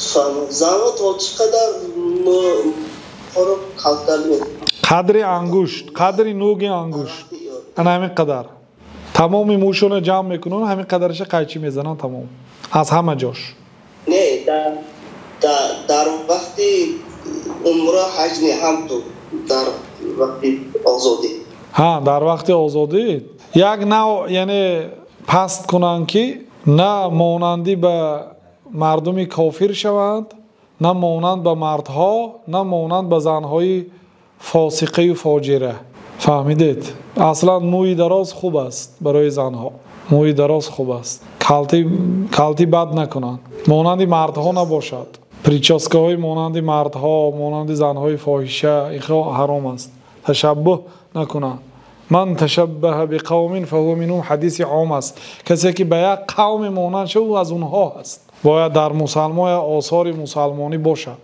Занҳо то чӣ қадар мӯйҳоро калт карда метавонанд? Қадри ангушт, қадри нӯги ангушт, ана ҳамин қадар. Тамоми мӯшонро ҷамъ мекунанд, ҳамин қадараша қайчӣ мезананд, тамом, аз ҳама ҷош. Не, дар вақти умра, ҳаҷ не, ҳам ту дар вақти озодӣ. Ҳа, дар вақти озодӣ як нав, яъне паст кунанд, ки на монандӣ ба мардуми кофир шаванд, на монанд ба мардҳо, на монанд ба занҳои фосиқаю фоҷира. Фаҳмидед? Аслан мӯи дароз хуб аст барои занҳо, мӯи дароз хуб аст. Калти калти бад накунанд, монанди мардҳо набошад. Прическаҳои монанди мардҳо, монанди занҳои фоҳиша, инхо ҳаром аст. Ташаббуҳ накунанд. «Ман ташаббаҳа биқавмин фаҳува минҳум» ҳадиси ом аст. Касе ки ба як қавме монанд шавад, ӯ аз онҳо аст. Бояд дар мусалмон як осори мусалмонӣ бошад.